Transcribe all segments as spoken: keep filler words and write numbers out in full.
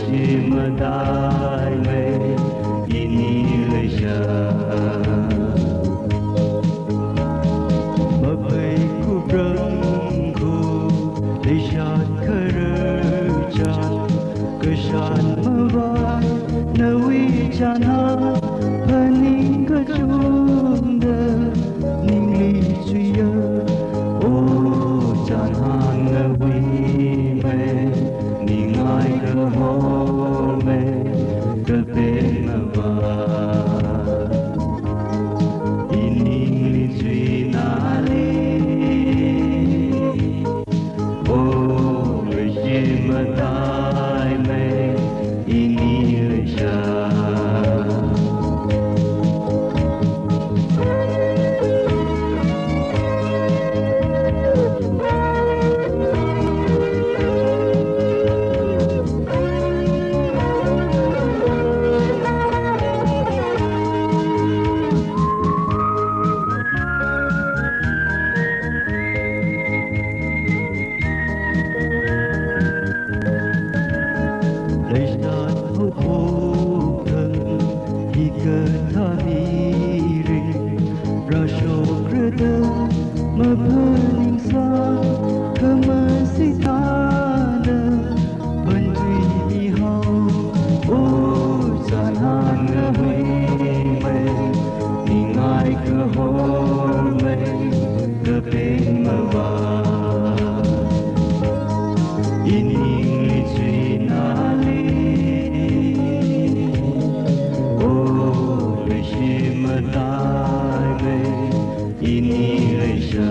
Shim mataimei ini leisha. Maphei kuprang khu leishat khararchan, kashan mavai nawui chānhān phaning kachungda ningli chuiya. O chānhān nawui mei, ningai kahomei, kapeng mavai, iningli chuinali. O leishim mataimei ini leisha. Leishat haophok thang hikathā mirin rāshokrada, maphaningsang khamasi thāda pāntui mihao. O chānhān nawui mei, ningai kahomei, kapeng mavai, iningli chuinali. O leishim mataimei ini leisha.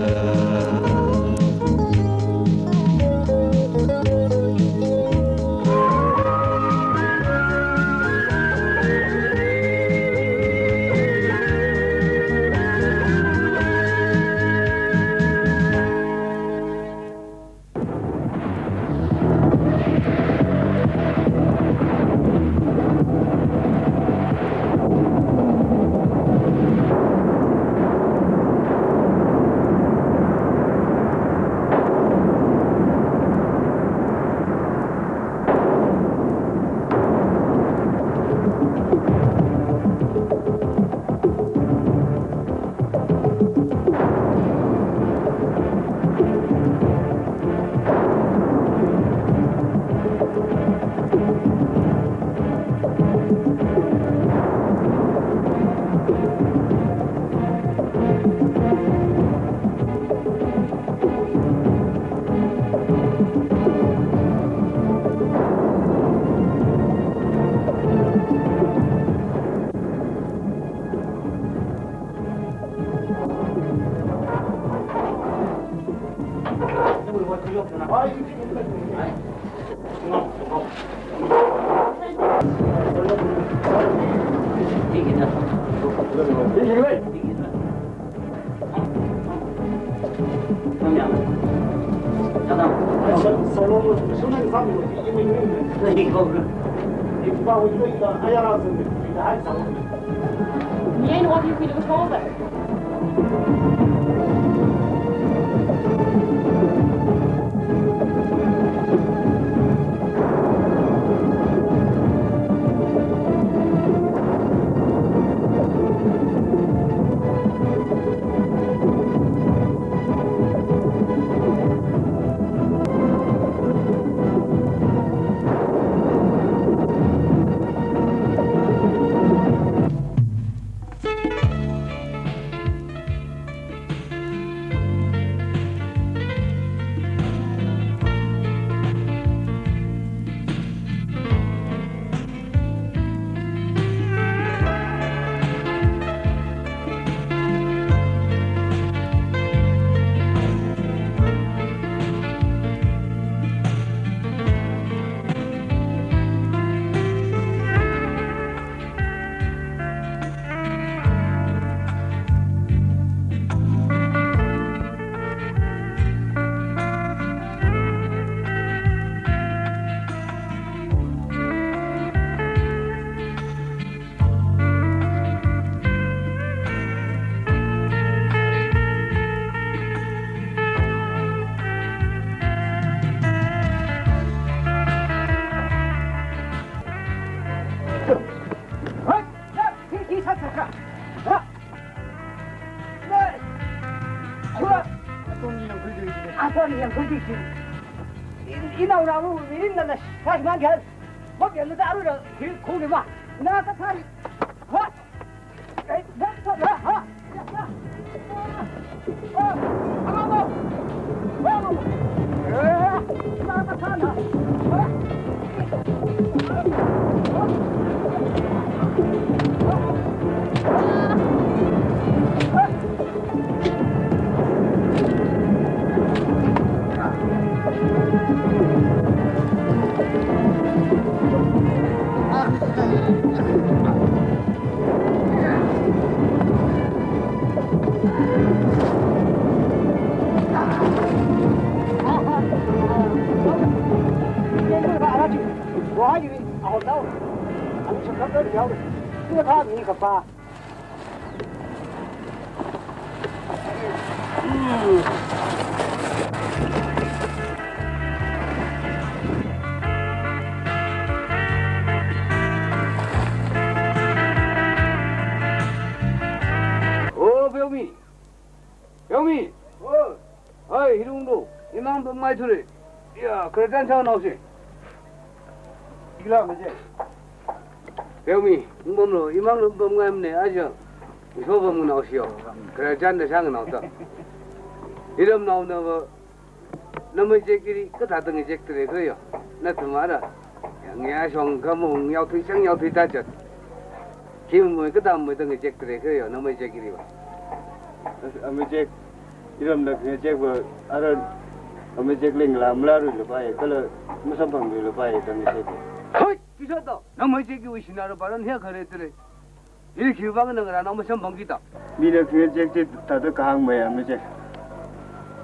Khuiki shi. In, inaonao mirin nana sāshiman kha. Mapyangda aruila, hi, khongli ma. Na kathā. Ha? Ei, na kathā, ha? Ya, ya. Ah, ah, ah, ah. Eh, na kathā na. Ha? Oh, Pheomi. Pheomi. Oh. Hai, hi lunglu. Imang pamngai thura. Ya, khararchan sānao si. Kila maje. Pheomi, ungpamlu, imanglu pamngaimana, aja. Iso pamnganao siyo. Khararchan da sānganao ta. Iramnaona va, namei chek ili kathāda ngachek tare khayo. Nathumara. Yang ya shong kamung yao thui shang yao thui ta chat. Khi mui kathā mui da ngachek tare khayo, namei chek ili va. Amei chek, iramna ngachek va, ara amei chek lingla mala rui lupai, kala masamphang rui lupai da ngachek. Hoi, kiso to, namei chek iwui shinara paran hiya khare tare. Ili khi vang nang rana masamphang kita. Mina khi chek chek thāda kahāng maya amei chek.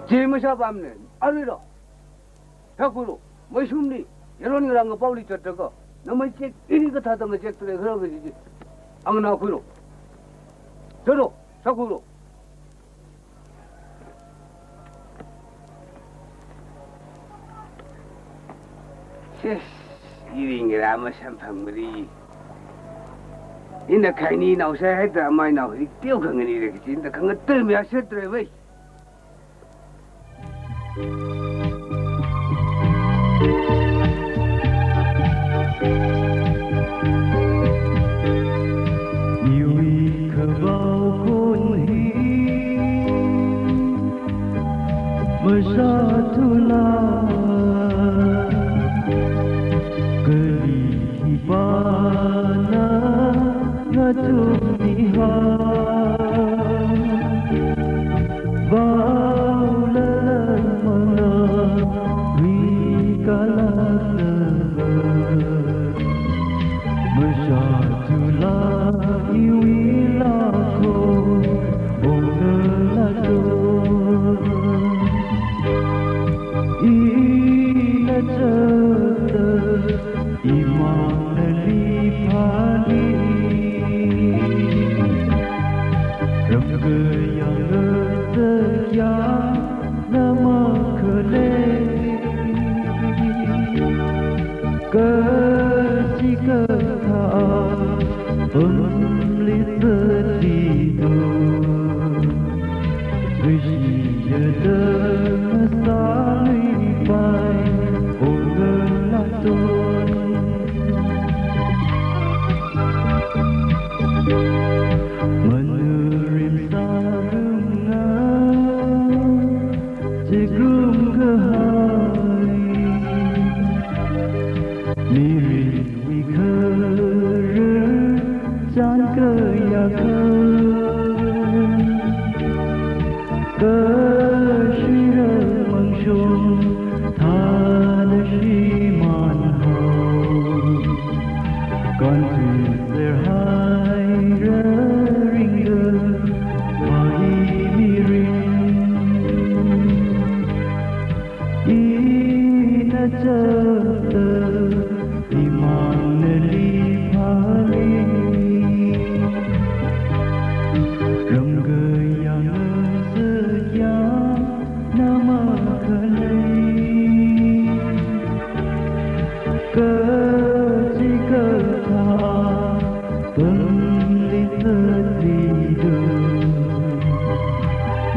Chi masāpamna, aruilo. Sākhuilo, meishumli, yaron ngarāngkapaoli chattaka, namei chek ili kathāda ngachek tare kharā kaji chi. Anganā khuilo. Chālo, sākhuilo. Sis, ili ngarā masamphangmali. Ina khaini nao sāhaida amainao hi teokha nganira kaji, ina khangatei mi ashet tare vai. Iwui khavao khon hi masāthula, kali khipāna ngathummiha. Vaola manga wi kala lava. Masāthula iwui lakho ongala to. Ina chata imang nali phāli. Ramkayang ngasakya namakhalei. Kachikathā pamli zatlidu. Vishiyada masāluipai ongala to. Manurim sārumnga chikrum kahai. Mirinwui khararchan kayākha. Kashira mangshong thāda shimānhao. Kanthutser haira ringda phāi mirin. Ina chata imang nali phāli. Ramkayang ngasakya namakhalei. Kachikathā pamli zatlidu.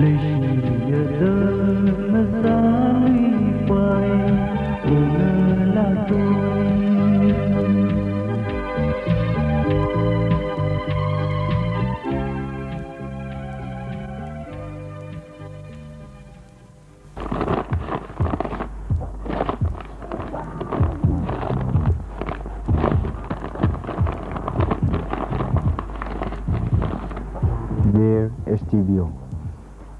Leishiyada masāli Dear S T B O,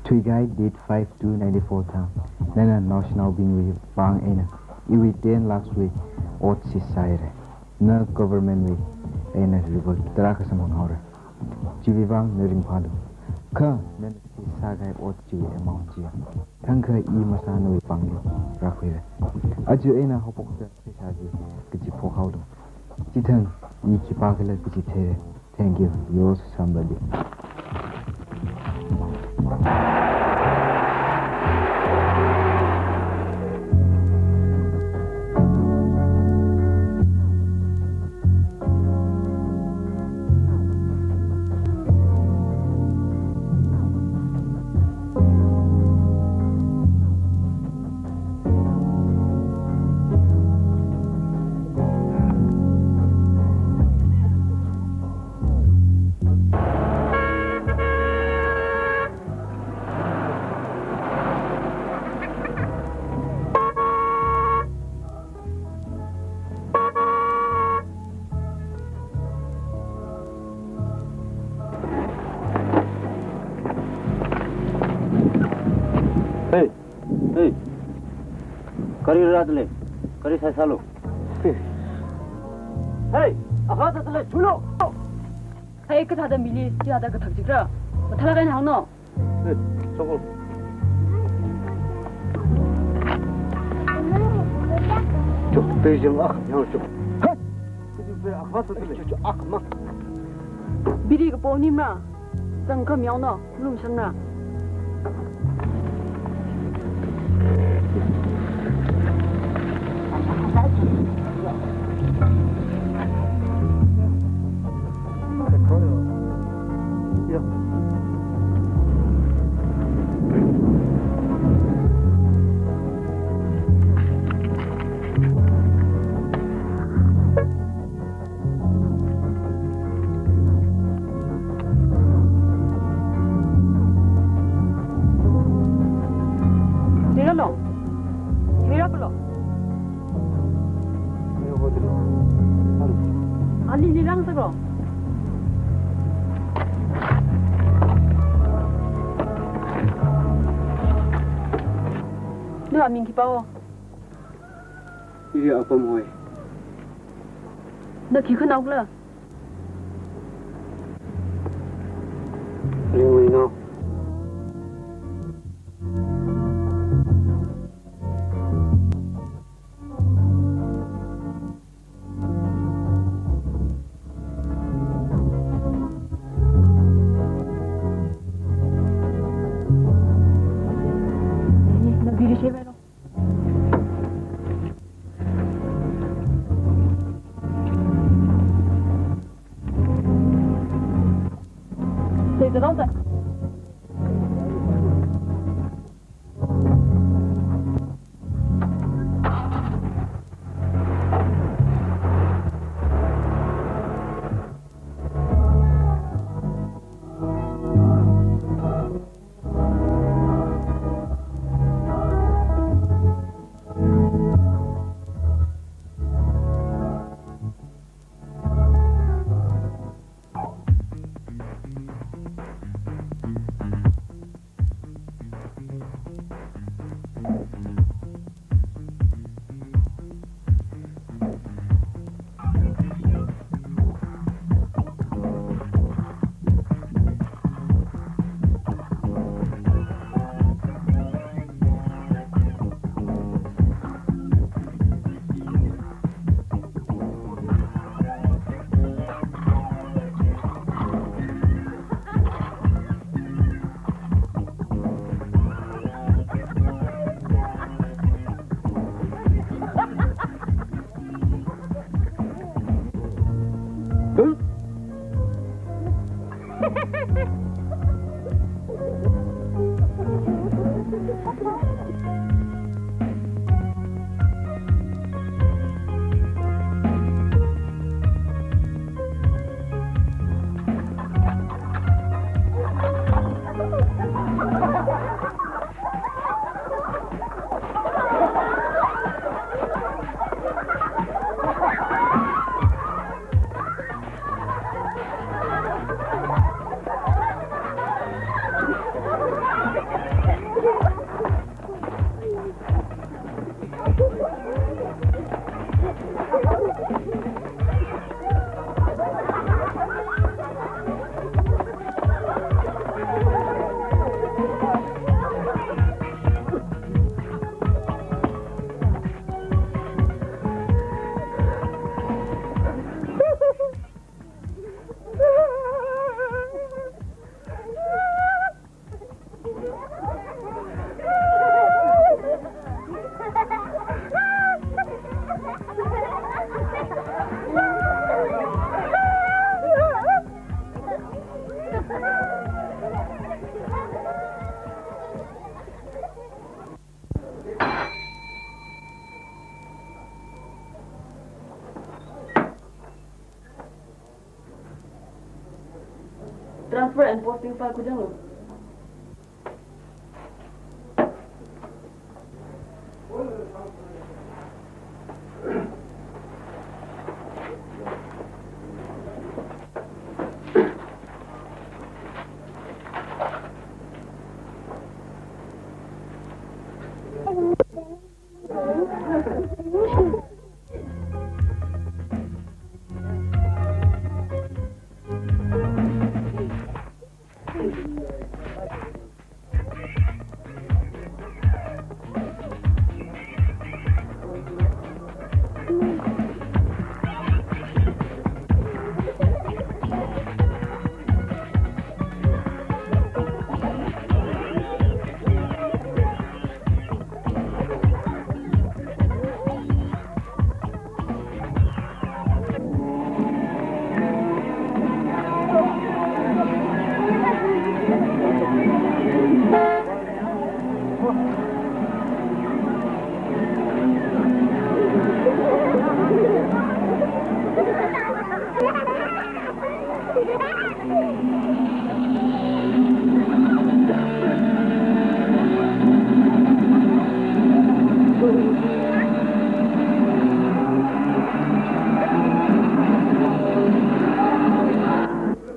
thuikahai date five two ninety-four thang, nana naoshinaobingwui vang eina iwui ten lakhs wui ot chi sāhaira. Na government wui eina revolt tarākha samphang haora. Chiwui vang na ringphālu. Kha nana chi sākahai ot chiwui amount chiya thangkha i masānawui pāngli rākhuira. Aja eina haophokta pheisā chi kachiphok haolu. Chithang i khipākhala kachitheira. Thank you. Yours, somebody. Hey, hey. Kari rādalei, kari saisālu. Hey, akha thāda lei, chulu. Hey, kathāda mili, chithāda kathak jikra. Mathālāk eina hāngno. Hey, choko. Chok, pei jing ak, yang chok. Hey. Biri kapo nimra, zangkam yaono, lumshanra. Liralo. Lirapalo. Ali lirang sako. Nawui aming khipāo? Iwui apam hoi. Na khi khanaokhala? Ringwui nao. Na biri sheva lo. Transfer and posting file khuichanglu.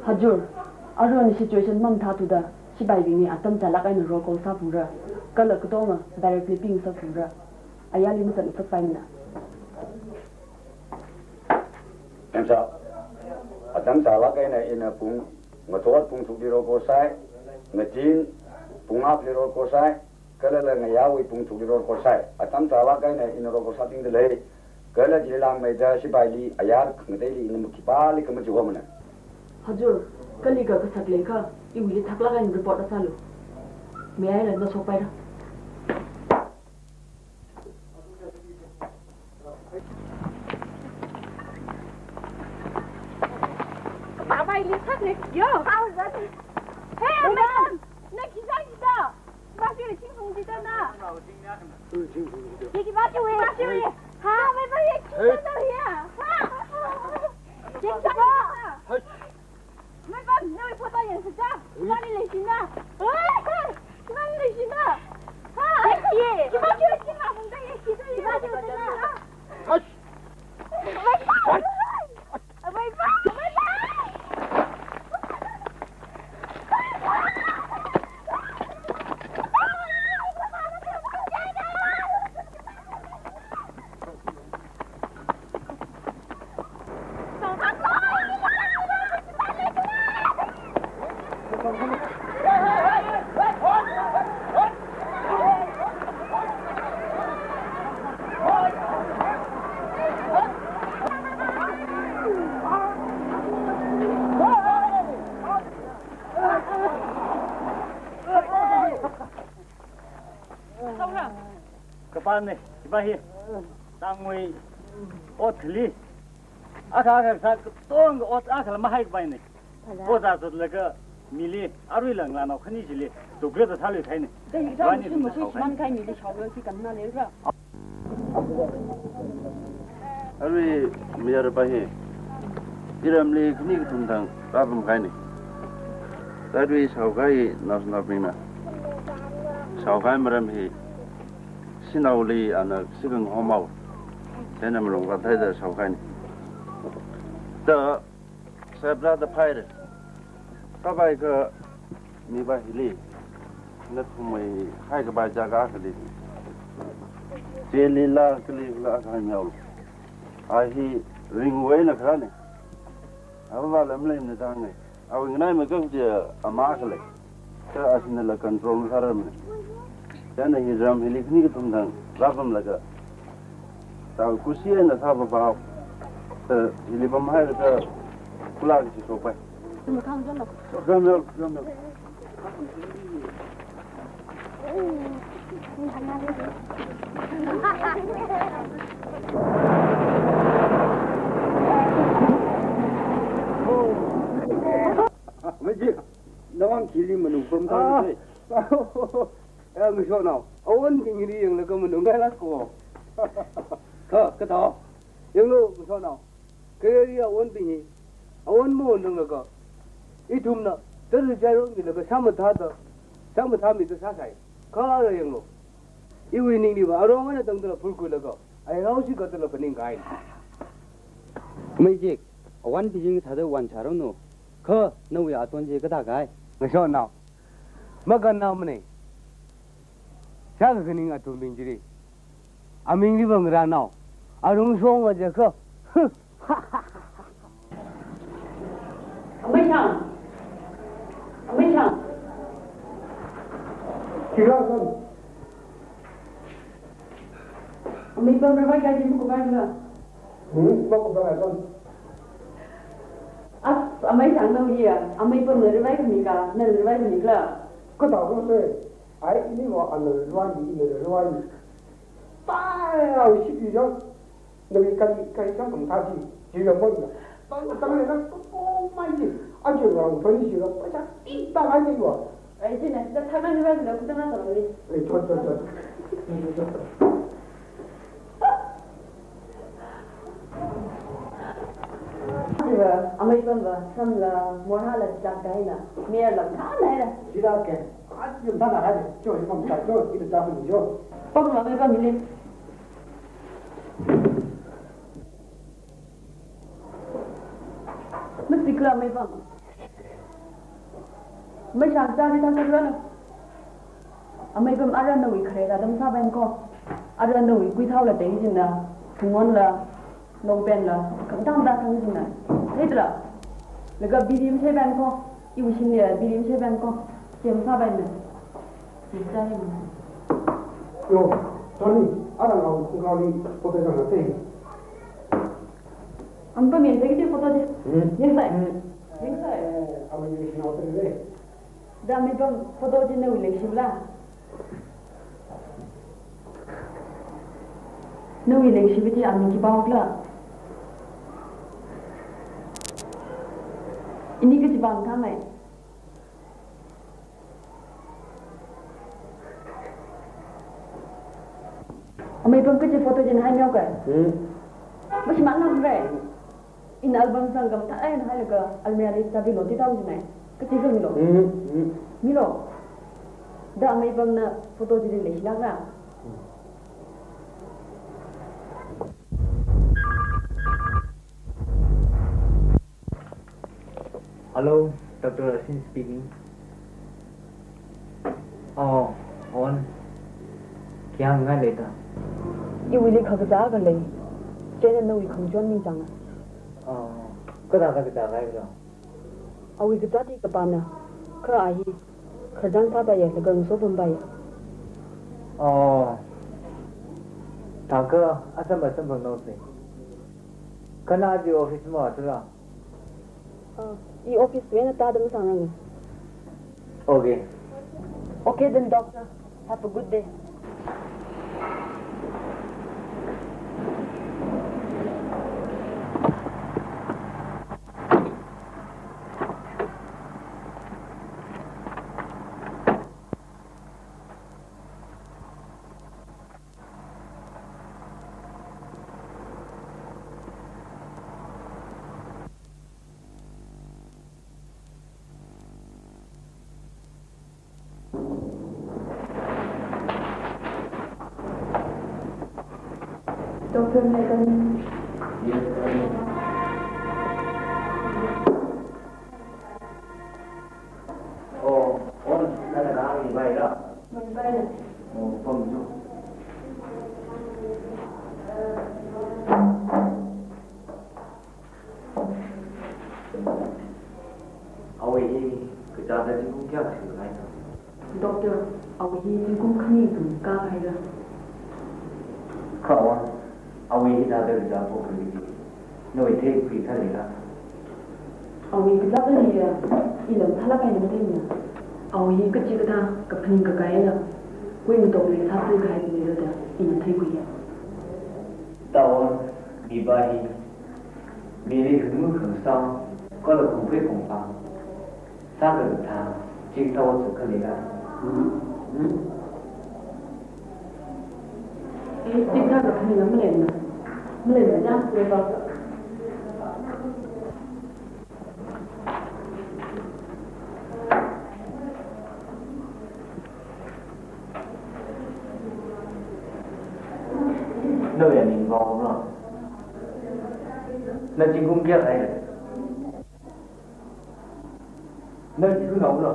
Hajur, aruihon situation mamathāthuda, sipaibingli atam chālāk eina roll call sāphungra, kala katonga barrack li pingasakphungra, ayarli mazatngasakpaimana. Atam chā, atam chālāk eina ina pung ngathor pung tharukli roll call sāi, ngazin pung ākhali roll call sāi, kala ngayāwui pung tharukli roll call sāi. Atam chālāk eina ina roll call sātingda lei, kala chili langmeida sipaili ayar khangateili ina khipālikha machihomana. Hajur, kalikha kasak leikha, iwuili thaklāk eina report sālu. Maybe ina shokpaira. Baba, ili thak ne. Yo. Hey, madam. Na kisa kisa. Ba si ching sung kisa na. Ye ki ba si we. Ba si we. Ha, mai ba ye kisa na ya. Ha. Ye kisa na. Hai. Mai ba, nawui phota yangsa cha. Ui. Mani leishina. Oi, mani leishina. Ha. Ye. Ki ba si we, ki ba mung da ye ki. Ki ba si we na. Hai. Mai ba. Hai. Kapan ne, iba hi. Tangwui ot khali. Akha akha sā katonga ot akhala mahai kapai ne. Poza zatlaga mili arui lang lanao khani chili. Tukre ta sālui khai ne. Dai, dai, wani shi mu shi shao khai. Man khai mili shao lo shi kan na le ra. Arui mayarpa hi iramli khani kathum thang rāpamkahai ne. Arui shaokahai naoshinaobingna shaokahai maram hi shanaoli ana sikang homao. Chieina malung kathāda shaokahai ne. Ta Sabra da phaire. Kapai kha mipa hili nathumwui haikapai jaga akhali. Chili la kali la kha nyao. A hi ringwui eina kharā ne. Ava lam lem ne tang ne. Awui nganai ma kak je ama khalei. Kha ashina la control masāramne. Chieina hi ram hili khani kathum thang rāpamlaga. Tao kusi eina sāpapao. Ta hili pamhaira ta kula kachi shokpai. Makhang zon lo. Ram lo, ram lo. Maji, nawang khili manung pam tang. Ah. Sai. Eh, ngasotnao. Awonbing hili yanglaga manung ngailāko. Kha, kathā. Yanglu, ngasotnao. Kha hili awonbing hi. Awon mawon ranglaga. Ithumna. Tara chai rommilaga sāmathāda, sāmathāmida sāsai. Kha ara yanglu. Iwui ningliva arong eina tangdala phurkhuilaga, ai rao shikatala phaningkahai. Meijik, awan pijing sāda wan sāranu. Kha nawui aton chi kathākahai? Ngasotnao. Makannao mane. Sākakhaning athumbing chili. Amingliva ngarānao. Arung shong aja kha. Ameishang. Ameishang. Khikhala? Ameipam ravai kaji makuphaila? Hmm, makuphaila. As, Ameishang nawui ya, Ameipamna ravai khami ka, nana ravai khami khala? Kathāda se, ai iniva ana ravai mi, ina ravai mi. Pai, au shipi jang. Nawui kali, kali kang kamathā chi, chi ramon na. Tang, tang le na, ko mai chi. Aja ngarang phani chi ra, paisa, ti ta ngai chi wa. Ai, chi na, da thang ngai ba, na, kutang na thang ni. Ai, chot, chot, chot. Chiva, Ameipamva, samla, morhala, chak dai na. Mer lam, tha nai ra. Chi ra ke. Aja, tha na hai, cho, ni mam ta, cho, ni ta, cho. Pam la, Ameipam, ni le. Masikla Ameipam. Ameishang chāli thāsālu. Ameipam ara nawui khare rādam sāpaimana ko. Ara nawui kuithaola tei china, thungonla, nongpenla, khamtang da thang china. Theidala. Laga biri masheipaimana ko. Iwui shimli biri masheipaimana ko. Chem sāpaimana. Yo, Tony, arang au khungkaoli photo jang na te. Ang pa min photo je. Hmm? Yang sai. Hmm. Yang sai. Eh, ang min sing auto le. Da mi pam photo je nawui leishila. Nawui leishiva je ang min khipā khala. Ini kaji pam thamai. Ameipam kaji photo jin hai myo kai. Hmm. Mashimān lam rai. Ina album sangam thā ai hailaga almirah li chabi lotithao jinai. Kaji ka milo. Hmm. Hmm. Milo. Da Ameipamna photo jin leishilak ra. Hmm. Hello, Doctor Asin speaking. Oh, on. Kya ngai leta? Iwuili khakazā akha lei. Chieina nawui khangachon ningchānga. Oh, kathā kathā kazā khala? Awui kazāti kapāna. Kha a hi khararchān sāpaiya, laga ngaso pampaiya. Oh. Thākha asam asam pang nose. Kha na aja office ma athura? Ah, i office wui eina tāda masāngranga. Okay. Okay then, doctor. Have a good day. Doctor, may I come in? Yes, come in. Oh, on, nana ka ang ibai ra? Ibai ra. Oh, pam jo. Awui hi kachāda zingkum kayākha singkahai? Doctor, awui hi zingkum khani kum kāhaira. Kha on, awui hithāda kazā phokhami chi nawui theikhui thālila? Awui kazā thāli ya, ila mathālāk eina matheimana. Awui hi kachikathā kaphaning kakai eina, kuingatok leisā sākahai leira da ina theikhuiya. Tao, mipā hi mili khangu khangsao, kala khongphe khongphang sākakathā chikathā ot sākhalei ka? Hmm? Hmm? Eh, chikathā kaphaning maleimana. Maleimana jang, maleimana. Ning vao lo. Na zingkum kayākha lei? Na zingkum nao lo.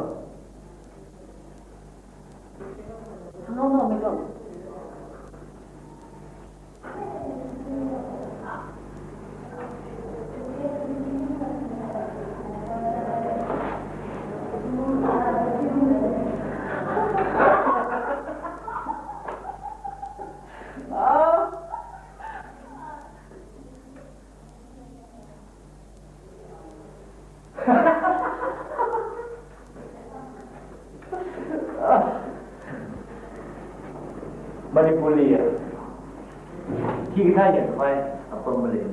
Manipurli ya, hikathā yangkhavai apam malei.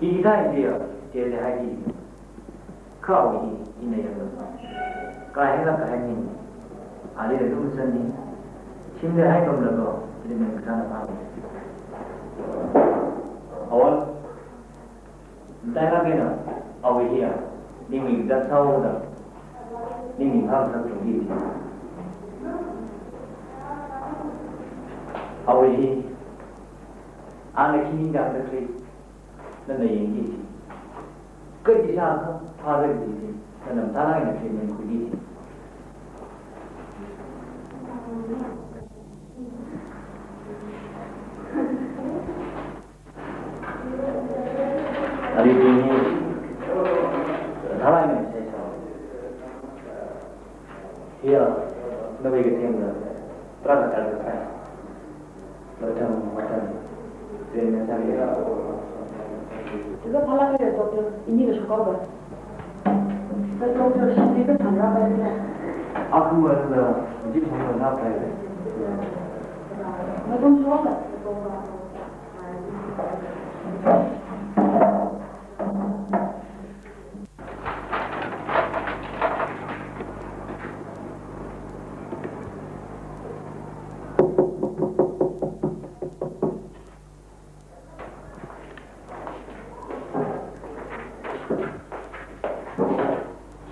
Hikathā hi ya, chili hai hi. Kha awui hi ina yanglaga, kahai la kahai ni. Alila lumsani. Shimli haipamlaga, ili maningsāna pami. Awon, dai la kena, awui hiya, ningli zat saoda, ningli hāngsak chungki. Awui hi, ana khini dang da kri. Nana yangki ji. Kadi sākha, phāra ji ji. Nana mathālāk eina treatment khuiki ji. Ari ji ni, mathālāk eina sai sa. Hiya, nawui kathemna, tarākha tarākha sai. Mathang, mathang. Treatment sāli. Ilo phalak le doctor, ini le shokau ba. Doctor, shimli kathānra ba le. Aku wan la, ji thang la na pai le. Mathang shokau ba.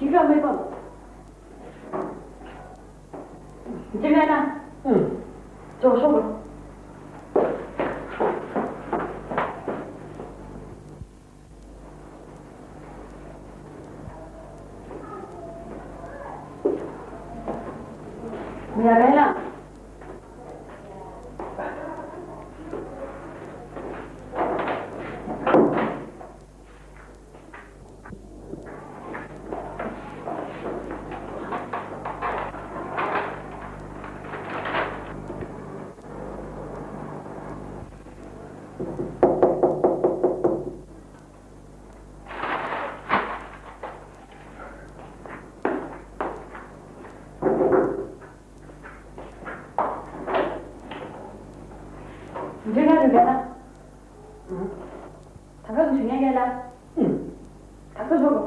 Chikra mei pam. Chikra na. Hmm. Cho shokra. Maya kaila. Jina jina. Hmm. Thakha jina jina la. Hmm. Thakha jina.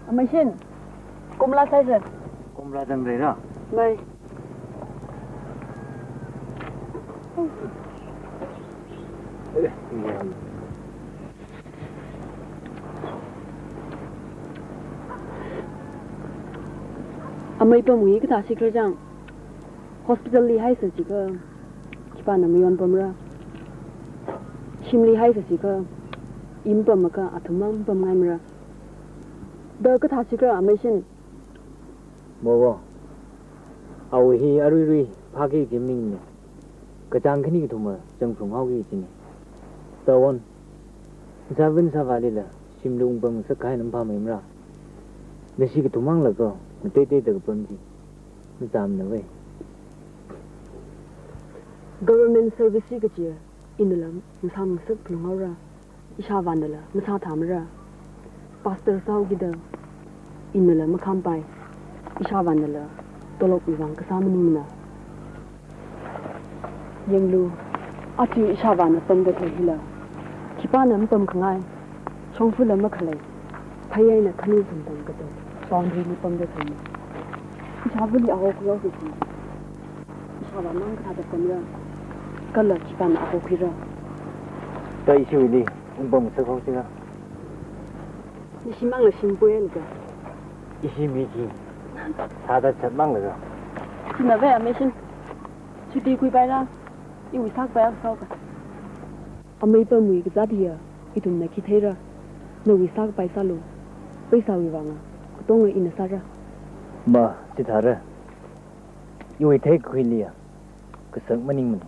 Amei Shin, komla sāsa. Komla zangreira? Mei. Amei pamwui kathā sikra jang. Hospital li haisa jiakha, khipāna mayon pamra. Shimli haisa jiakha, i mapamakha athum mang pamngaimara. Da kathā sikra Amei Shin. Mowo. Awui hi aruirui phāki kaji maningmana. Kachāng khani kathuma zangphung haoki kajina. Tawon. Sāvin sāvālila, shimli ungpamngasak kahai namphamimara. Nashi kathum mang laga, ngateiteida kapam chi. Nachamna ve. Government service kaji, inala masāmngasak phalung haora. Ishāvānala masāthāmara. Pastor sāhaokida, inala makhampai. Ishāvānala Tolopwui vang kasā maningmana. Yanglu, aja ishāvāna pamda khalei hila, khipāna mapamkhangai, shongfala makhalei, phei eina khanu thumtang kato, boundary li pamda khaleina. Ishāvāli aho khuihaoki. Ishāvāna kathāda pamra, kala khipāna aho khuira. Da ishiwuili, ungpamngasak haosi na. Nashimangla shimpoilaga. Ishi mi chi, sāda chatmanglaga. China ve, Ameishin. Chuti khuipaira, iwui sākapai akha sāoka. Ameipamwui kazāt hiya, ithumna khi theira, nawui sākapai sālu, pheisāwui vanga, katonga ina sāra. Ma, chithāra. Iwui theikakhuiliya, kasak maningmana.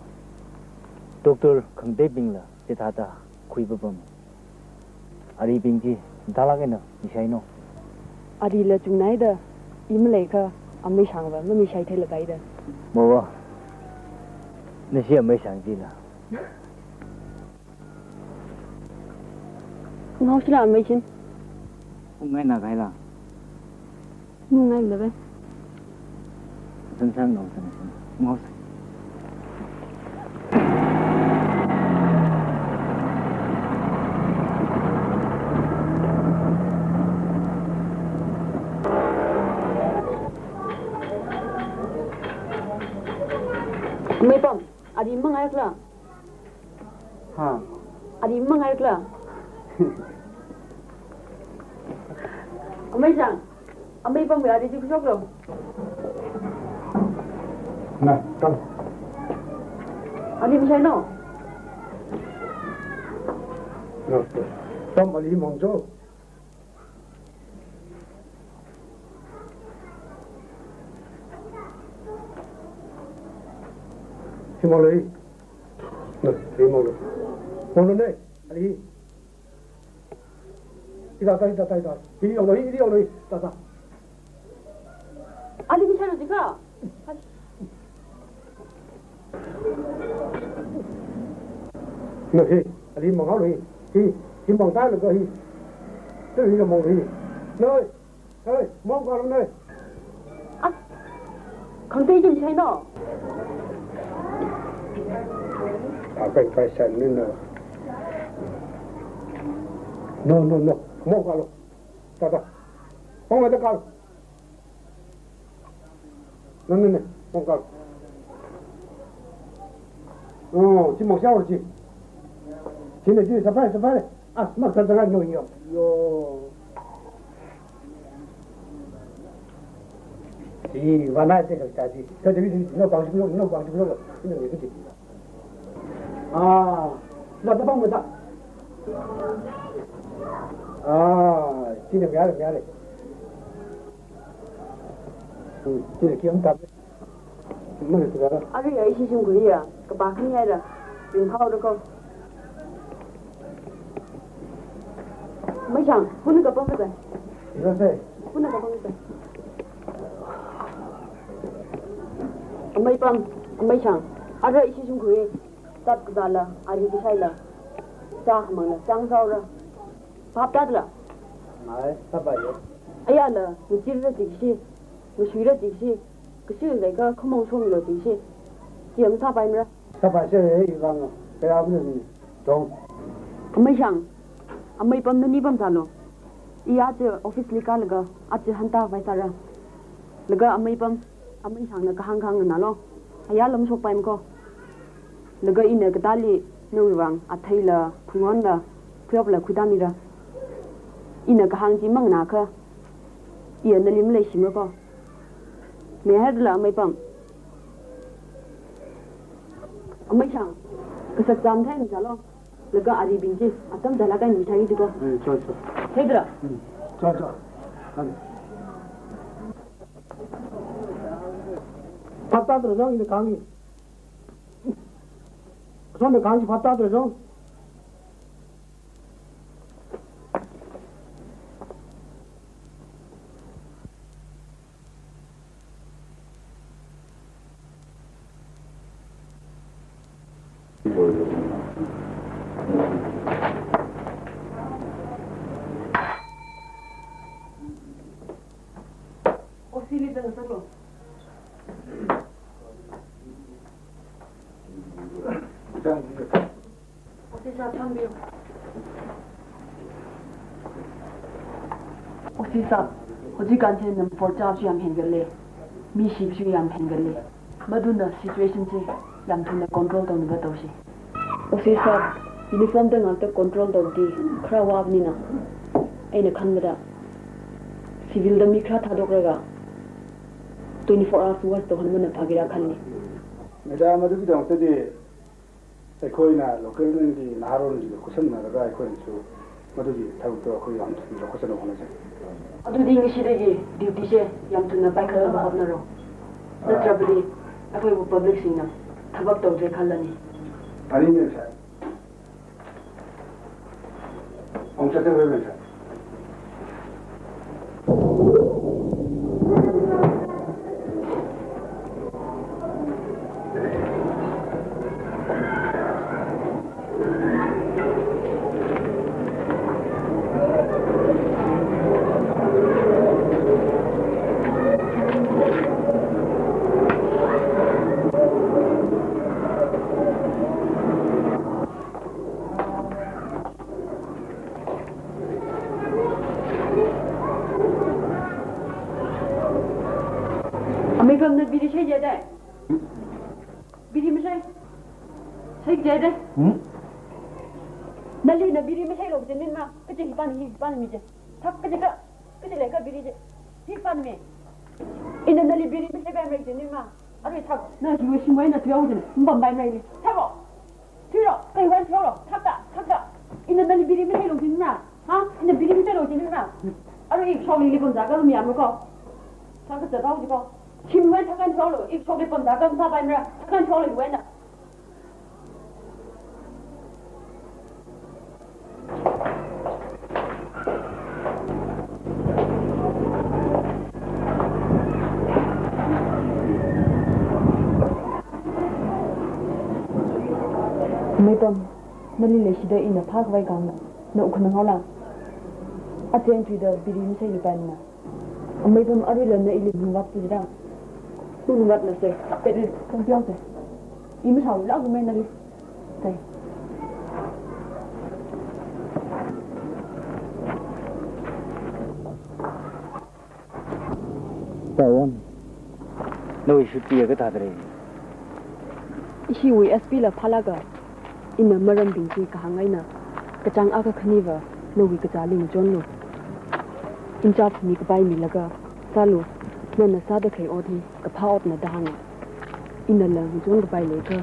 Doctor khangateibingla, chithāda khuipapam. Aribing chi, dalak eina mishaino. Arila chungnaida, i maleikha, Ameishangva mamishaithei lakaida. Mawa, nashi Ameishang chila. Unghaosila Ameishin. Ungngaina kahaila. Ungngaina ve. Sansang no sansang. Unghaosa. Ameipam, ari mangaikla. Ha. Ari mangaikla. Ameishang, Ameipamwui ari chi khuishoklo. Na, tam. Ari mishaino. Na, tam ali mangjo. Hi manglu hi. Na, hi manglu. Manglu ne, ali hi. Hi ta, ta, hi ta, ta, hi ta. Hi yanglu hi, hi yanglu hi. Ta, ta. Ali mishailo jikha. Na hi, ali manghaolu hi. Hi, hi mangtailaga hi. Te hi manglu hi. Noi, noi, mangkalo noi. Ah, khangatei chi mishaino. Akai kai san ni no. No, no, no. Mangkalo. Ta, ta. Mangkalo ta kalo. Nana ne, mangkalo. Oh, chi mangshaolu chi. China chi sāpai, sāpai. Ah, maksā tara no yo. Yo. Chi vānai te kata chi. Kata chi no pang chi no, no pang chi no. Ina ne chi. Ah, na ta pang mata. Ah, china miare, miare. Hmm, china kiyam ta. Mana tu kara. Ari ya ishi shimkhuiya, kapā khani ya ra. Ringphāra ko. Ameishang, huna kapam kata. Ira sai. Huna kapam kata. Ameipam, Ameishang. Ara ishi shimkhui. Zat kazāla, ari kashaila. Zākhamangla, zang zaora. Phap tadala. Mai, sāpaiya. Ayala, ngachirra jikshi, ngashuira jikshi, kashi leikha khamong shomilu jikshi. Chi masāpaimara. Sāpaisa, eh, ivang, kaya mani, tong. Ameishang, Ameipam nani pamsālu. I aja office li kālaga, aja hanta vai sāra. Laga Ameipam, Ameishangna kahāng kahāng nganālu. Ayala mashokpaimako. Laga ina katāli nawui vang atheila, phungonla, khuiopla khuitāmira. Ina kahāng chi manganākha, iya nali maleishimara ko. Mehardala Ameipam. Ameishang, kasak chām thei misālu. Laga aribing chi, atam zala kai misāi diko. Eh, cho, cho. Theidara? Hmm. Cho, cho. Kani. Phap tadara jong ina kahāng hi. Sona kahāng chi phap tadara jong. O C li zanga sālu. Officer, ꯊꯝꯕꯤꯌꯨ꯫ Officer, ꯍꯧꯖꯤꯛꯀꯥꯟꯁꯦ number four ꯆꯥꯕꯁꯨ ꯌꯥꯝ ꯍꯦꯟꯒꯠꯂꯦ, ꯃꯤ ꯁꯤꯕꯁꯨ ꯌꯥꯝ ꯍꯦꯟꯒꯠꯂꯦ꯫ ꯃꯗꯨꯅ situationꯁꯦ ꯌꯥꯝ ꯊꯨꯅ control ꯇꯧꯅꯕ ꯇꯧꯁꯦ꯫ Officer, uniformꯗ ꯉꯥꯛꯇ control ꯇꯧꯕꯗꯤ ꯈꯔ ꯋꯥꯕꯅꯤꯅ, ꯑꯩꯅ ꯈꯟꯕꯗ civilꯗ ꯃꯤ ꯈꯔ ꯊꯥꯗꯣꯛꯂꯒ twenty four hours watch ꯇꯧꯍꯟꯕꯅ ꯐꯒꯦꯔꯥ ꯈꯜꯂꯤ꯫ Madam, ꯑꯗꯨꯒꯤꯗꯃꯛꯇꯗꯤ ꯑꯩꯈꯣꯏꯅ localꯒꯤ ꯅꯍꯥꯔꯣꯜꯁꯤꯡꯒ ꯈꯨꯠꯁꯝꯅꯔꯒ ꯑꯩꯈꯣꯏꯅꯁꯨ ꯃꯗꯨꯒꯤ ꯊꯕꯛꯇꯣ ꯑꯩꯈꯣꯏ ꯌꯥꯝ ꯊꯨꯅ ꯂꯧꯈꯠꯆꯅꯕ ꯍꯣꯠꯅꯖꯒꯦ꯫ ꯑꯗꯨꯗꯤ ꯉꯁꯤꯗꯒꯤ dutyꯁꯦ ꯌꯥꯝ ꯊꯨꯅ ꯄꯥꯏꯈꯠꯅꯕ ꯍꯣꯠꯅꯔꯣ꯫ ꯑꯥ꯫ ꯅꯠꯇ꯭ꯔꯕꯗꯤ ꯑꯩꯈꯣꯏꯕꯨ publicꯁꯤꯡꯅ ꯊꯕꯛ ꯇꯧꯗ꯭ꯔꯦ ꯈꯜꯂꯅꯤ꯫ ꯐꯅꯤꯅꯦ, sir꯫ ꯑꯃꯨꯛ ꯆꯠꯆꯈ꯭ꯔꯦ, sir꯫ ꯑꯃꯩꯕꯝꯅ ꯕꯤꯔꯤ ꯁꯩꯖꯦꯗꯥꯏ? ꯕꯤꯔꯤ ꯃꯁꯩ ꯁꯩꯖꯦꯗꯥꯏ? ꯎꯝ? ꯅꯂꯤꯅ ꯕꯤꯔꯤ ꯃꯁꯩ ꯂꯧꯖꯦ ꯅꯤꯟꯃ, ꯀꯆꯦ ꯍꯤꯄꯥꯟ ꯍꯤ ꯍꯤꯄꯥꯟ ꯃꯤꯖꯦ꯫ ꯊꯛ ꯀꯆꯦ ꯀ, ꯀꯆꯦ ꯂꯩ ꯀ ꯕꯤꯔꯤꯖꯦ꯫ ꯍꯤꯄꯥꯟ ꯃꯤ꯫ ꯏꯅ ꯅꯂꯤ ꯕꯤꯔꯤ ꯃꯁꯩ ꯕꯥꯏ ꯃꯔꯛ ꯖꯦ ꯅꯤꯟꯃ꯫ ꯑꯗꯨ ꯊꯛ, ꯅ ꯍꯤꯋꯥ ꯁꯤꯃꯣꯏꯅ ꯊꯨꯌꯥꯎꯖꯦ, ꯃꯕꯝ ꯕꯥꯏ ꯃꯔꯛ ꯂꯤ꯫ ꯊꯛꯑꯣ꯫ ꯊꯨꯏꯔꯣ? ꯀꯩ ꯋꯥꯟ ꯊꯨꯏꯔꯣ? ꯊꯛꯇ, ꯊꯛꯇ꯫ ꯏꯅ ꯅꯂꯤ ꯕꯤꯔꯤ ꯃꯁꯩ ꯂꯧꯖꯤꯟꯅ? ꯍꯥ? ꯏꯅ ꯕꯤꯔꯤ ꯃꯁꯩ ꯂꯧꯖꯤꯟꯅ? ꯑꯔꯨ ꯏꯛ ꯁꯣꯛꯂꯤ ꯂꯤꯄꯝ ꯖꯥꯒ ꯃꯤ ꯑꯃ ꯀꯣ꯫ ꯊꯛꯇ ꯆꯠꯍꯧꯁꯤꯀꯣ꯫ ꯁꯤꯃꯣꯏ ꯊꯛꯀꯥꯟ ꯊꯣꯛꯂꯣ, ꯏꯛ ꯁꯣꯛꯂꯤ ꯄꯝ ꯖꯥꯒ ꯃꯁꯥ ꯄꯥꯏꯃꯔꯥ? ꯊꯛꯀꯥꯟ ꯊꯣꯛꯂꯣ ꯏꯋꯥꯏꯅ꯫ ꯃꯩꯄꯝ, ꯅꯂꯤ ꯂꯩꯁꯤꯗ ꯏꯅ ꯐꯥꯈ꯭ꯔꯕ ꯀꯥꯡꯅ, ꯅ ꯎꯈ꯭ꯔꯨꯜ ꯉꯥꯎꯂꯥ? ꯑꯆꯦꯟ ꯊꯨꯏꯗ ꯕꯤꯔꯤ ꯃꯁꯩ ꯂꯨꯄꯥꯅ꯫ ꯑꯃꯩꯕꯝ ꯑꯔꯨꯏꯂꯣꯟꯅ ꯏꯂꯤ ꯍꯨꯝꯒꯠ ꯄꯤꯖꯤꯔꯥ? ꯍꯨꯝꯒꯠ ꯅꯁꯦ, ꯄꯦꯠꯂꯤ ꯈꯣꯡꯄꯤꯌꯥꯎꯁꯦ꯫ ꯏꯃꯤ ꯁꯥꯎ ꯂꯥꯛ ꯍꯨꯝꯃꯦ ꯅꯂꯤ꯫ ꯇꯥꯏ꯫ ꯇꯥꯋꯣꯟ꯫ ꯅꯣꯏ ꯁꯨꯇꯤ ꯑꯒ ꯊꯥꯗ꯭ꯔꯦ꯫ ꯏꯁꯤꯋꯤ S P ꯂꯥ ꯐꯥꯂꯥꯒ ꯏꯅ ꯃꯔꯝ ꯕꯤꯡꯁꯤ ꯀꯍꯥꯡ ꯑꯩꯅ ꯀꯆꯥꯡ ꯑꯒ ꯈꯅꯤꯕ ꯅꯣꯏꯒꯤ ꯀꯆꯥꯂꯤ ꯃꯆꯣꯟꯂꯨ꯫ ꯏꯟꯆꯥ ꯐꯨꯃꯤ ꯀꯄꯥꯏ ꯃꯤꯂꯒ ꯆꯥꯂꯨ꯫ ꯅꯟꯅ ꯆꯥꯗ ꯈꯩ ꯑꯣꯗꯤ ꯀꯐꯥ ꯑꯣꯠꯅ ꯗꯍꯥꯡ꯫ ꯏꯅ ꯂ ꯃꯆꯣꯟ ꯀꯄꯥꯏ ꯂꯩꯒ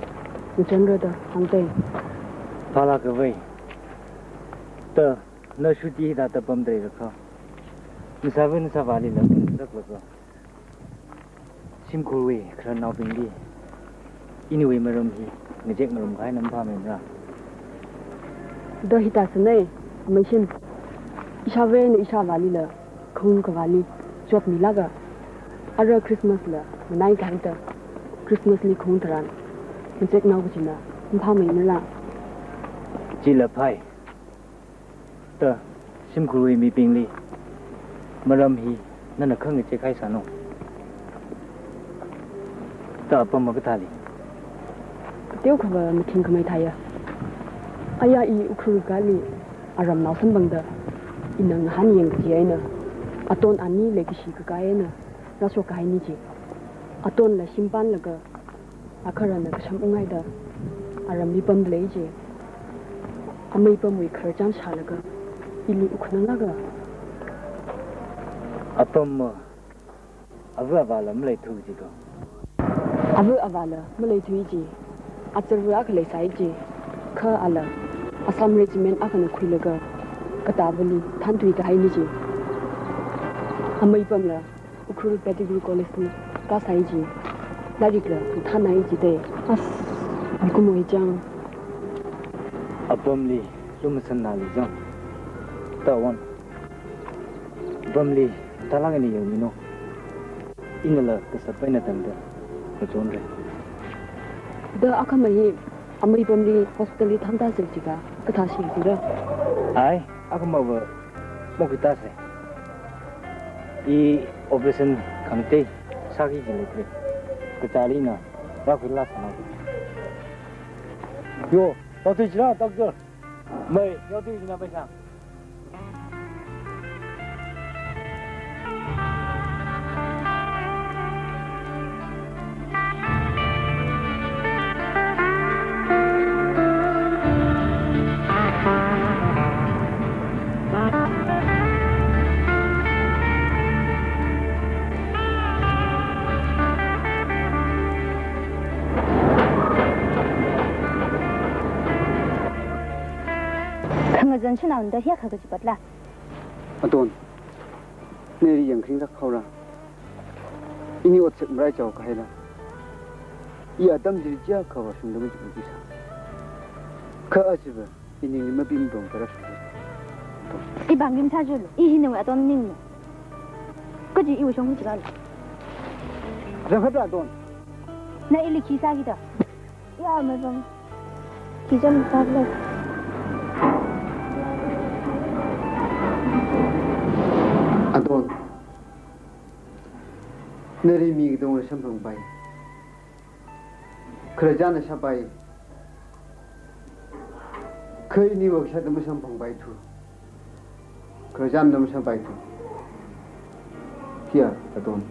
ꯃꯆꯣꯟ ꯔꯗ ꯍꯥꯡꯇꯩ꯫ ꯐꯥꯂꯥꯒ ꯋꯥꯏ꯫ ꯇ ꯅ ꯁꯨꯇꯤ ꯍꯤꯗꯥꯛꯇ ꯄꯝꯗ꯭ꯔꯦ ꯔꯈꯥ꯫ ꯅꯁꯥꯕ ꯅꯁꯥꯕꯥꯂꯤ ꯂꯝ ꯆꯠꯂꯒ ꯁꯤꯝꯈꯨꯜꯋꯤ ꯈꯔ ꯅꯥꯎꯄꯤꯡꯗꯤ ꯏꯅꯤꯋꯤ ꯃꯔꯝ ꯍꯤ ꯉꯖꯦꯛ ꯃꯔꯝ ꯈꯥꯏꯅ ꯃꯐꯝ ꯃꯦꯝꯔꯥ? ꯗ ꯍꯤꯗꯥꯛꯁꯤꯅꯩ, ꯃꯩꯁꯤꯟ꯫ ꯏꯁꯥꯕ ꯑꯩꯅ ꯏꯁꯥꯕꯥꯂꯤ ꯂ ꯈꯣꯡ ꯀꯕꯥꯂꯤ ꯆꯣꯠ ꯃꯤꯂꯥꯒ ꯑꯔ Christmas ꯂ ꯃꯅꯥꯏ ꯈꯥꯏꯇ Christmas ꯂꯤ ꯈꯣꯡ ꯇꯔꯥꯟ ꯉꯖꯦꯛ ꯅꯥꯎꯕꯁꯤꯅ ꯃꯐꯝ ꯃꯦꯝꯔꯥ? ꯆꯤꯂ ꯐꯥꯏ꯫ ꯇ, ꯁꯤꯝꯈꯨꯜꯋꯤ ꯃꯤꯄꯤꯡꯂꯤ ꯃꯔꯝ ꯍꯤ ꯅꯅ ꯈꯪꯅ ꯆꯦꯛꯈꯥꯏ ꯁꯥꯅꯣ꯫ ꯇ, ꯑꯄꯝ ꯑꯃ ꯀꯊꯥꯂꯤ꯫ ꯇꯦꯎ ꯈꯕ ꯃꯊꯤꯡ ꯀꯃꯩ ꯊꯥꯌꯥ꯫ ꯑꯌꯥ ꯏ ꯎꯈ꯭ꯔꯨꯜ ꯀꯥꯂꯤ ꯑꯔꯝ ꯅꯥꯎꯁꯟ ꯕꯪꯗ ꯏꯅ ꯉꯍꯥꯟ ꯌꯦꯡ ꯀꯖꯤ ꯑꯩꯅ ꯑꯇꯣꯟ ꯑꯅꯤ ꯂꯩ ꯀꯤꯁꯤ ꯀꯀꯥꯏ ꯑꯩꯅ ꯔꯥꯁꯣ ꯀꯥꯏ ꯅꯤꯖꯤ꯫ ꯑꯇꯣꯟ ꯂ ꯁꯤꯝꯄꯥꯟ ꯂꯒ ꯑꯈꯔꯅ ꯀꯁꯝ ꯎꯉꯥꯏꯗ ꯑꯔꯝꯕꯤ ꯄꯝꯗ ꯂꯩꯖꯦ꯫ ꯑꯃꯩ ꯄꯝꯋꯤ ꯈꯔ ꯆꯥꯟ ꯁꯥꯂꯒ ꯏꯂꯤ ꯎꯈꯅꯪꯂꯒ꯫ ꯑꯄꯝ ꯑꯃ ꯑꯕꯨ ꯑꯕꯥꯂ ꯃꯂꯩ ꯊꯨꯖꯤꯀꯣ꯫ ꯑꯕꯨ ꯑꯕꯥꯂ ꯃꯂꯩ ꯊꯨꯏꯖꯤ꯫ ꯑꯆꯔꯕꯨ ꯑꯈ ꯂꯩ ꯁꯥꯏꯖꯤ꯫ ꯈ ꯑꯂ Assam Regiment ꯑꯈꯅ ꯈꯨꯏꯂꯒ ꯀꯇꯥꯕꯂꯤ ꯊꯥꯟ ꯊꯨꯏ ꯀꯍꯥꯏ ꯅꯤꯖꯤ꯫ ꯑꯃꯩ ꯄꯝꯂ ꯎꯈ꯭ꯔꯨꯜ Pettigrew College ꯂꯤ ꯀꯥꯁꯥꯏꯖꯤ꯫ ꯂꯥꯏꯔꯤꯛ ꯂ ꯊꯥꯅꯥꯏꯖꯤ ꯗꯦ꯫ ꯑꯁ, ꯃꯤꯀꯨꯝ ꯑꯣꯏꯖꯥꯡ꯫ ꯑꯄꯝꯂꯤ ꯂꯨꯃꯁꯟ ꯅꯥꯂꯤ ꯖꯥꯡ꯫ ꯇꯥꯋꯟ꯫ ꯑꯄꯝꯂꯤ ꯇꯥꯂꯥꯡ ꯑꯅꯤ ꯌꯧꯃꯤꯅꯣ꯫ ꯏꯅꯂ ꯀꯁꯄꯩꯅ ꯇꯝꯗ ꯃꯆꯣꯟꯔꯦ꯫ ꯗ ꯑꯈꯃꯍꯤ ꯑꯃꯩ ꯄꯝꯂꯤ hospital ꯂꯤ ꯊꯝꯗꯥ ꯁꯦ ꯖꯤꯒ ꯀꯊꯥ ꯁꯤ ꯖꯤꯔ꯫ ꯑꯥꯏ, ꯑꯈꯃꯕ ꯃꯣꯀꯤꯇꯥꯁꯦ꯫ ꯏ operation ꯈꯪꯇꯦ ꯁꯥꯒꯤ ꯒꯤ ꯂꯩꯇ꯭ꯔꯦ꯫ ꯀꯆꯥꯂꯤꯅ ꯔꯥꯈꯨꯜ ꯂꯥꯁꯅ꯫ Yo, doctor chila, doctor. Mai, yaotui china paisa. Khangazan shanao nda hiya kha kachipatla. Aton, nali yangkharing rak khaora. Ini otsak marai chao kahaila. I atam jiri jiakha vāshungda majipu jisa. Kha achiva, ini ni mapim dong kara shungda. I bang rim sa julu, i hina wa Aton ning. Kaji i wa shong jibal. Zangkhatra Aton. Na ili khi sa hida. Ya, mabang. Kijam tablet. Aton. Nali mi katongna samphangpai. Khararchanna shāpai. Kha ini wa kashāda masamphangpaithu. Khararchanna masamphangpaithu. Hiya, Aton.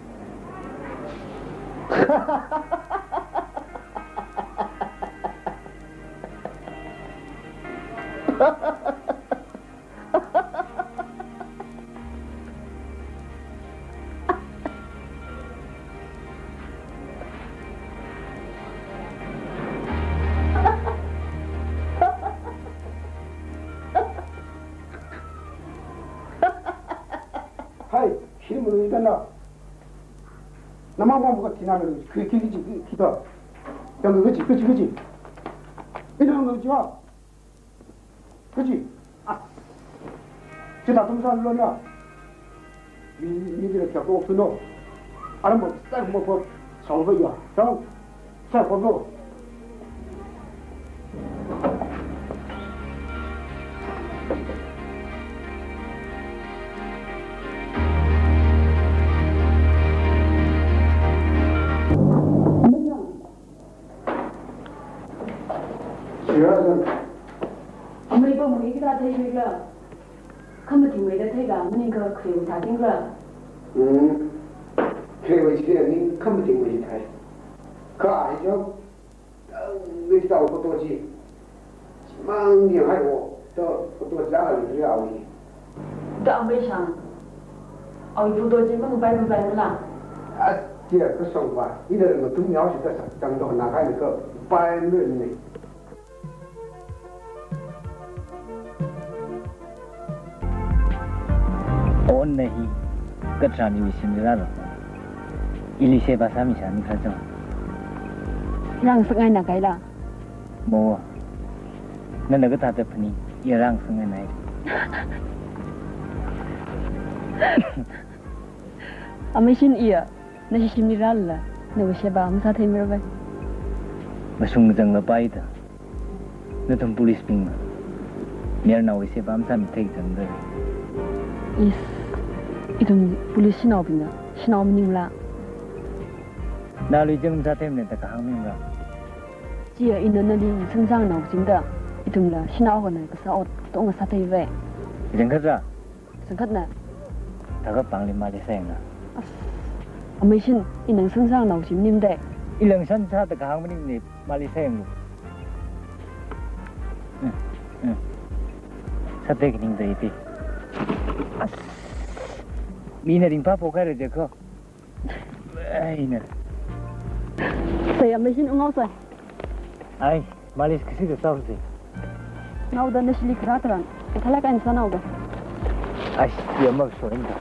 Hai, khi malu ida na. Namang mong buka thina malu, khi, khi, khi, khi, khi ta. Yang khi, khi, khi, khi. Ina malu jiwa. Kaji? Ah. Chithā tumsālu na. Mi, mi jila kya ko suno. Aram mo, sai mo ko, sao ba ya. Sao. Sai ko lo. Shira zan. Amei pa mui kita thei thei la. Khamathingmeida thei la, maningkha kharewui thāda thei la. Hmm. Kharewui chili ning khamathingmei thei. Kha ai jo. Tang ni tau photo chi. Chimang yang hai wo. To photo chi la li ri au ni. Da amei shang. Awui photo chi mang pai mang pai la. Ah, tia ka song ba. Ina mathum yao shi ta sa. Tang do na kai ni ka pai mi ni. Onna hi, katra miwui shimli rālu. Ili sheba sāmi shāmi kha chang. Rāngasak ngaina kaila? Mo. Nana kathāda phaning, iya rāngasak ngaina. Amei shin iya. Nashi shimli rālala, nawui sheba masātheimirava. Mashung kachangla paida. Nathum police bingna mayarnaowui sheba masāmithei kachangda. Is, ithum police shanaobingna shanao maningla? Nali jang masātheimana da kahāng maningla? Chiya ina nali samsang nao kachingda, ithumla shanao kona kasā ot katonga sātheiva. Jangkhatra. Sangkhatna. Thakha pāngli mali sāyanglu. As. Amei shin, ina nang samsang nao kachim maningda. Ila nang samsang da kahāng maningmana, mali sāyanglu. Mm, mm. Sāthei kaningda iti. As. Mina ringphā phokhaira je ko. Ai, na. Sai, amei shin ungao sai. Ai, mali kasi kasā si. Naoda nashili kharā tharan, kathālāk eina sānaoda. Ai, iya mak so inda.